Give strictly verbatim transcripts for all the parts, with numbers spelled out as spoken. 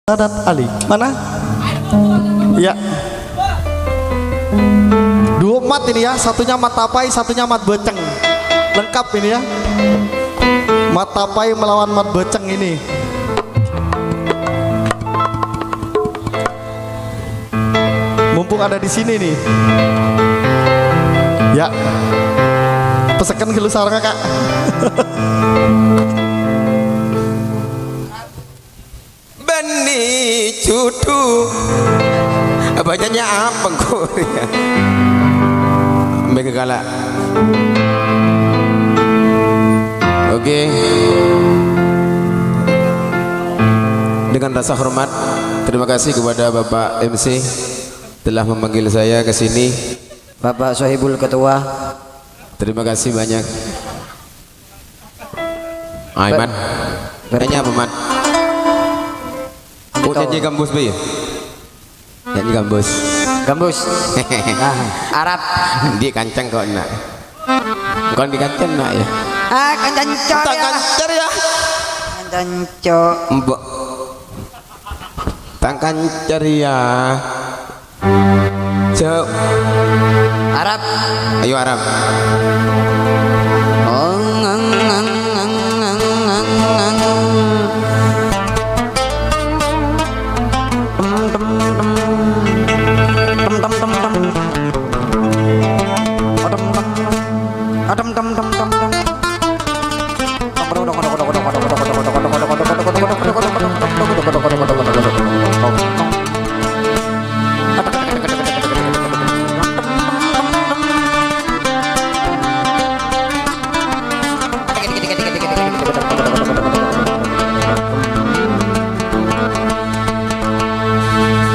Sanad Ali. Mana? Ya. Dua mat ini ya, satunya mat tapai, satunya mat baceng. Lengkap ini ya. Mat tapai melawan mat baceng ini. Mumpung ada di sini nih. Ya. Pesekan gelu sarengnya, Kak. Bânnè judhu. Bâcanya apa engko' rèya? Mèghâ kala. Oke. Dengan rasa hormat, terima kasih kepada Bapak M C telah memanggil saya ke sini. Bapak Sohibul Ketua. Terima kasih banyak. Aiman. Ber-, nyanyi apa, Man? Oh, nyanyi gambus, Bi? Nyanyi gambus. Gambus. Nah, Arab. Di kancèng kok, nak. Bukan di kancèng, nak, ya. Ah, kancèng cor, tak ya. Kancèng, ya. Kancèng cor. Mbok. Tang kancèng, ya. Cok. Arab. Ayo, Arab.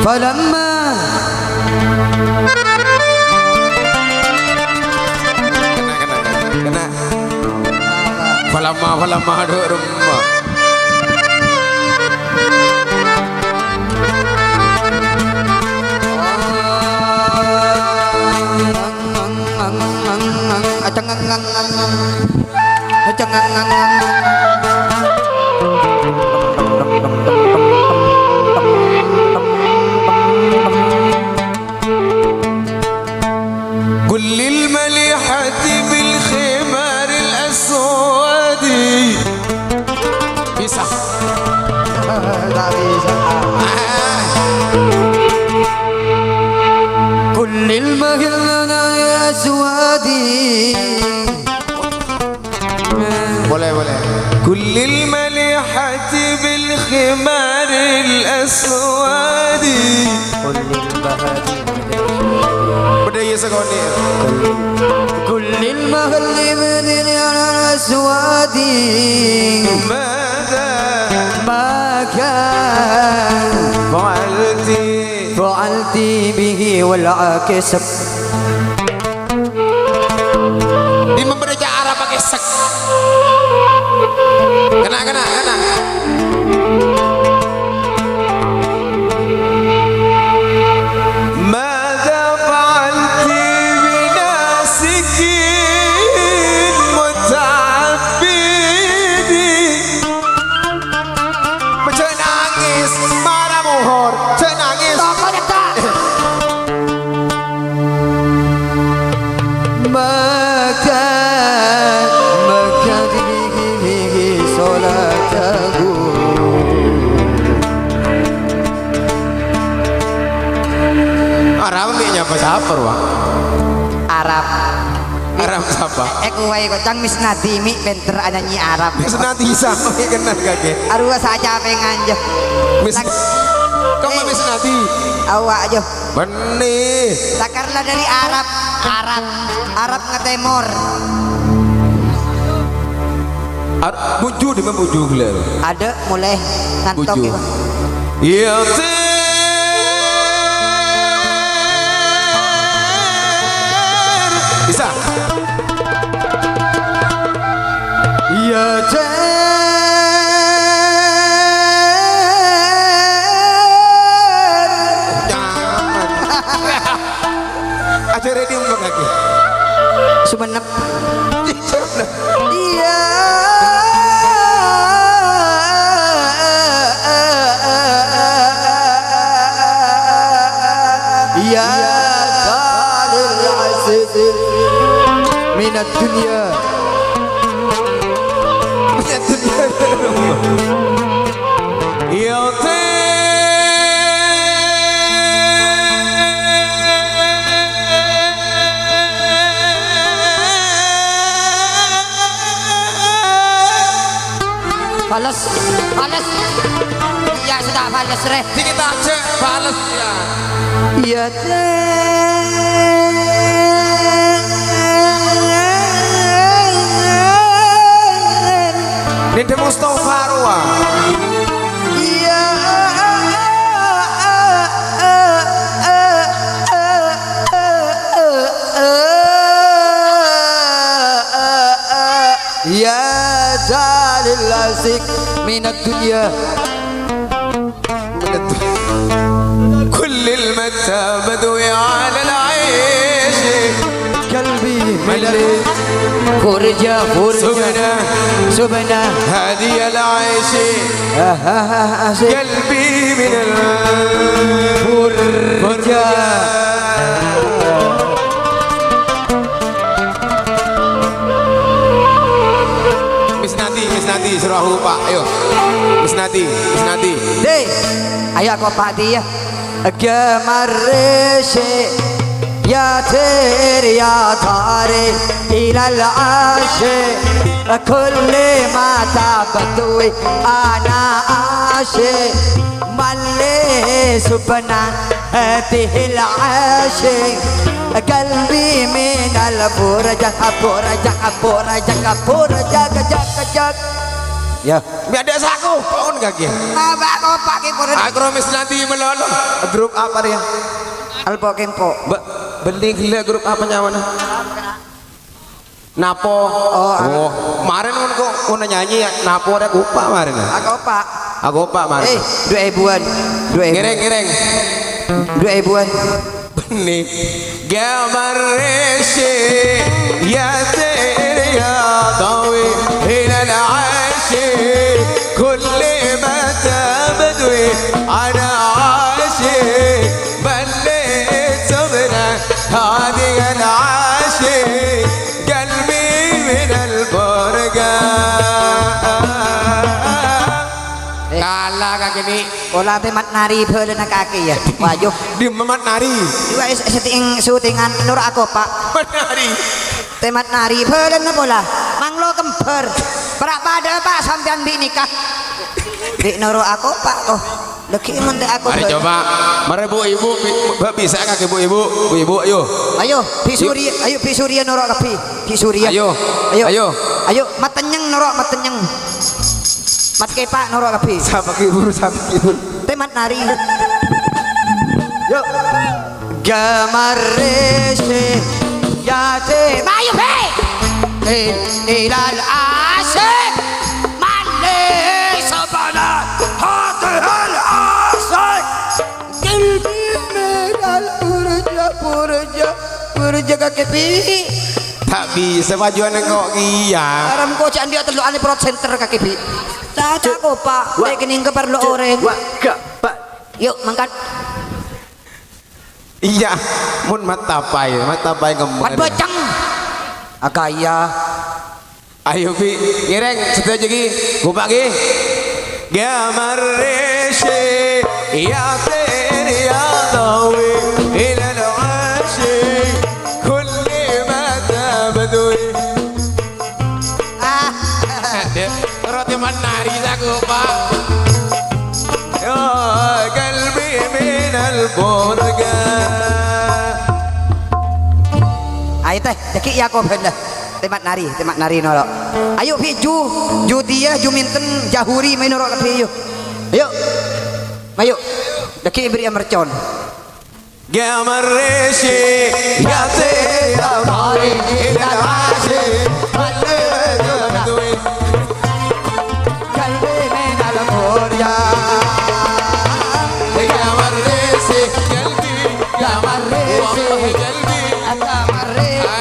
Falamma. Kena, kena, kena. Falamma, falamma, aduh, rumah. Kullil malihati bil khimaril aswadi. Bisa. Tak bisa. Kullil mahil aswadi. Boleh, boleh. Kullil malihati bil khimaril aswadi. Kullil bahari. Bâdâ iyâ sakonè'. Kullil mahal ibnil aswadi. Mada. Maka. Fa'alti. Fa'alti bihi wal akisab. Di memberi cara pakai sek. Kena, kena, kena. Mada fa'alti binasikin muta'abbidi. Jhâ' nangès, mara mohor, jhâ' nangès. Toko nyetak. Maka, maka bihi, bihi sholatahu. Arab nè' nyapa sapa, rowa? Arab. Arab sapa? Eh, kuwâ kok cang Misnadi, mi' pènter anyanyi Arab. Misnadi sapa kenal kakè? Arowa saja pengen, jâ. Mis-, Lak-, kamu eh. Misnadi? Awak, jâ. Bânnè. Takarla dari Arab, Arab, Arab ngetemor. Ar-, buju, di mana buju, gila? Ada, mulai ngantok. Buju. Itu. Iya, Ter. Bisa. Iya, Ter. Jangan. Aja radio lagi. Sumenep. Iya. يا دار العزيز من الدنيا. من الدنيا. يا طير. Bales, bales. Iyâ, sè ta' bales, rè. Dikit aja, bales, ya. Iyâ, Cèng. Nèndhâ Mustafa rowa. Iyâ. يا دار العزيز من الدنيا. كل المتى بدوي على العيش. قلبي ملي. فرجة، فرجة. سبنا. سبنا. هذه العيش. آه، آه، آه، آه، سي. قلبي من ال-، فرجة. فرجة. Miss Nadi, Miss Nadi, soro akopa', ayo. Miss Nadi, Miss Nadi. Dè, ayo akopa', Dè, yâ. Gemarre se ya ter ya tare ilal ashe, kulle mata batui ana ashe, malle subna hatihil ashe, kalbi minal furja, furja, furja, furja, kejak, kejak. Ya. Bi' adâ' saku, pon kake. Apa kok pake pon? Akromis nanti melolo. Grup apa dia? Alpo Kempo. Be-, beli gila grup apa nyawana? Napo. Oh, ah. Oh, kemarin pon kok pon nyanyi ya, Napo ada kupa kemarin ya? Akopa'. Akopa' kemarin. Eh, dua ribuan. Dua ribu. Ngereng, ngereng. Dua ribuan. Bânnè. Gamarrese, ya teri ya tawi, ilal ashe, kulle mata badwi, ana ashe, balle sobra, hadi ana ashe, galbi minal borga. Kala kake bi'. Pola temat nari bhâlâna kake, ya. Wah, yo. Di Mat Nari. Dua es-, syuting, syutingan Noro' Akopa'. Mat Nari. Temat nari bhâlâna pola. Manglo kembhâr. Pra' padâ, Pak, sampèyan bi' nèka. Bi' Noro' Akopa', oh. Lagi mon te' Akopa'. Mari coba. Mari, Bu, Ibu, bi-, ba-, bisa kake, Bu, Ibu? Bu, Ibu, ayo. Ayo, Bi' Yuk. Surya, ayo, Bi' Surya noro' kabbhi. Bi' Surya. Ayo. Ayo. Ayo. Ayo, Mat Tenyeng noro', Mat Tenyeng. Mat Kepa' noro' kabbhi. Sapa ki buru, sapa ki buru? Temat nari. Yuk. Gamarrese yate. Mayu, Bi. Eh, ilal asik. Male sabana hati hal asik. Kalbi minal furja, furja, furja kake bi'. Ta' bisa pajuan engko' kèya. Aram ko' ca'na dia tello' ane perot center kake bi'. Ta', ta' kopa', wa-, rekening ke perlu wa-, oreng. Wa-, ga-, pa- Yuk, mangkat. Iya, mun matapai, matapai ngembang. Mat boceng. Akaya. Ayo, Bi, ngèrèng sadhâjâ, ghi. Kompak, ghi. Gamarrese, ya teri, ya tawi, ilal asyi, kulli mata badwi. Ah, roti menari lagu, Pak. Ya kalbi minal burga. Ayo, teh, cekik ya, kok bener. Temat nari, temat nari noro'. Ayo, Bi, ju, ju dia, ju minten, jahuri, main noro' lebbi, ayo. Ayo. Ayo. Daki beri mercon. Gamarrese, ya te, ya mari, ya mari, kalbi minal burga. Gamarrese, kalbi, gamarrese, kalbi, gamarrese.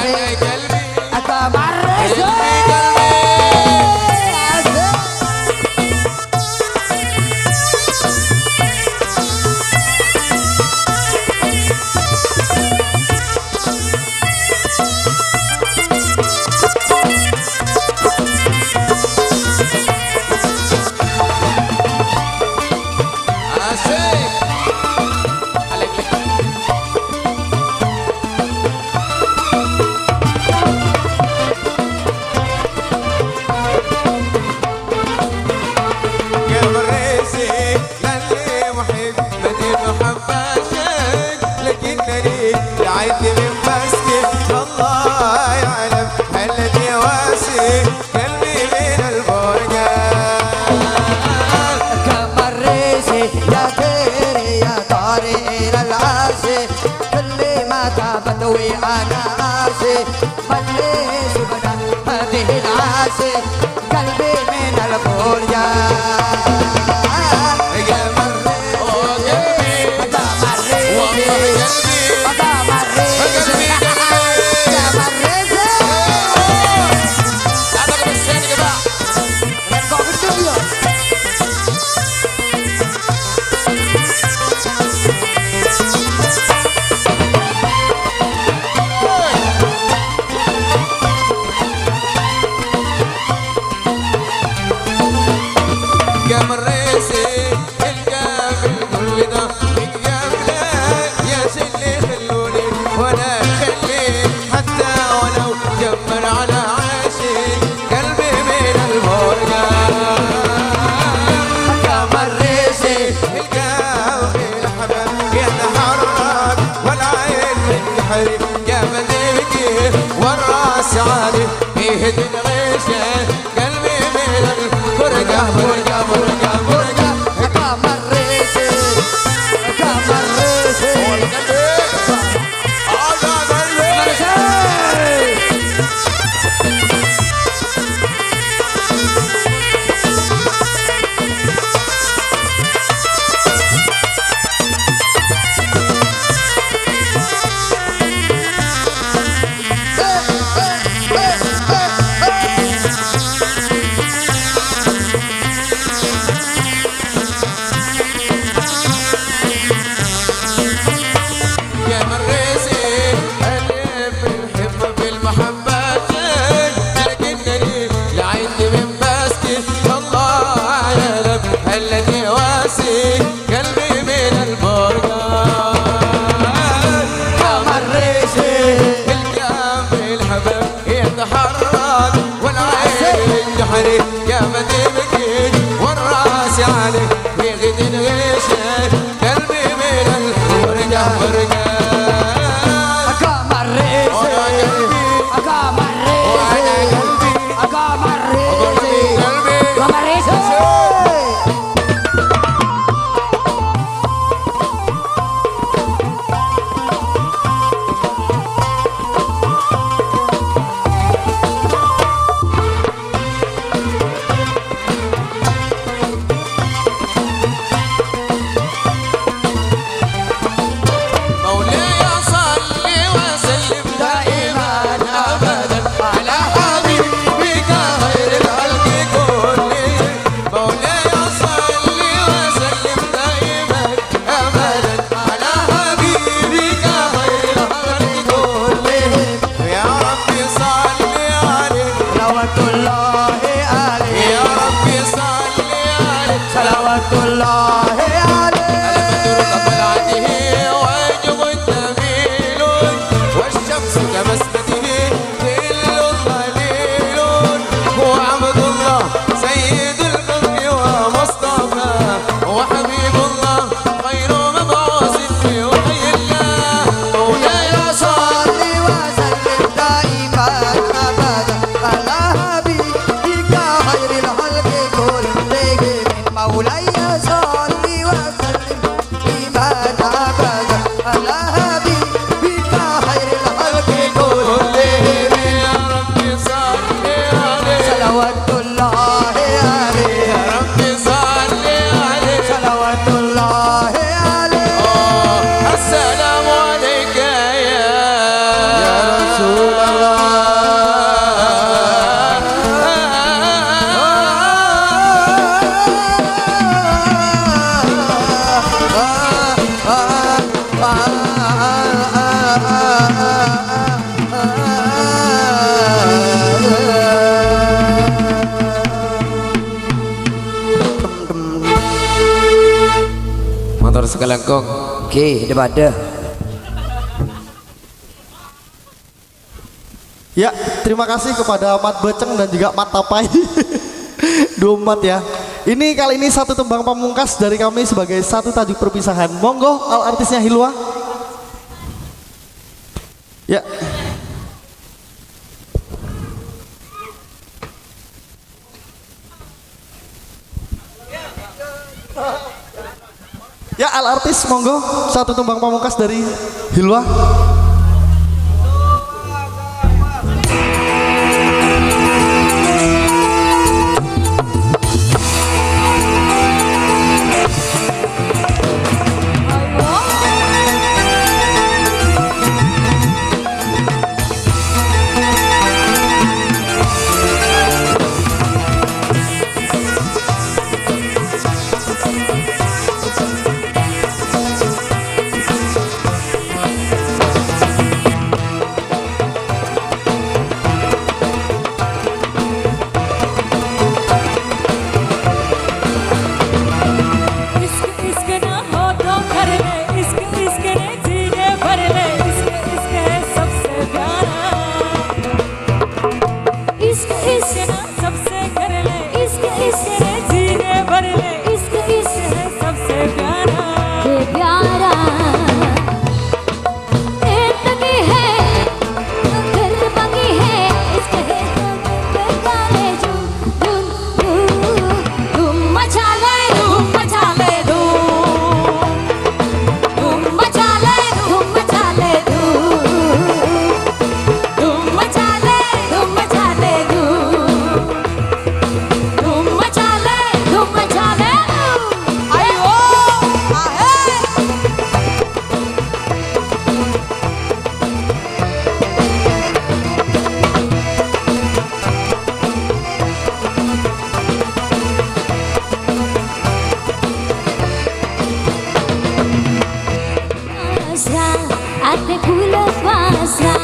Marrè sè bâdâ hati nasi, kalbi minal burja. Ya marrè sè, ya marrè sè, ya marrè sè, ya marrè sè. Kok gedhe, ya? قلبي من البركة. كما الريش القلب الأحباب يتحرك والعين من تحرك. يا مدينتي والراس عالي، يهدي الغيشة. قلبي من البركة، بركة، بركة، بركة. كما الريش، كما الريش. يا مريسي، ألف الحب بالمحبة، لكنني لعند من بسك، والله أعلم الذي واسي قلبي من البركة. يا مريسي، القلب الحبيب يتحرك والعين تحرك، يا مدينتي والراس عليك، يغدي الغيشة، قلبي من الفرقة فرقة. قمر ريسي، قمر ريسي، قمر ريسي، قمر ريسي. مولاي صل وسلم دائما أبدا على حبيبك خير الخلق كلهم. مولاي صل وسلم دائما أبدا على حبيبك خير الخلق كلهم. يا رب صل عليه. صلوات الله عليه. يا رب صل عليه. صلوات الله عليه. البدر كطلعته والنجم النميل، والشمس كبسمته ظل ظليل. هو عبد الله سيد الخلق ومصطفى، وحبيب الله خير مبعوث في وحي الله. مولاي صل وسلم دائما أبدا على حبيبك خير الخلق كلهم. مولاي صل وسلم دائما أبدا على حبيبك خير الخلق كلهم. يا رب صل عليه. صلوات الله عليه. يا رب صل عليه. صلوات الله عليه. السلام عليك يا، يا رسول الله. Mator sakalangkong. Oke, pada-pada. Ya, terima kasih kepada Mat Beceng dan juga Mat Tapai. Dua Mat ya. Ini kali ini satu tembang pamungkas dari kami sebagai satu tajuk perpisahan. Monggo al artisnya Hilwa. Ya. Ya, al artis, monggo, satu tembang pamungkas dari Hilwa. Kaulâ pasra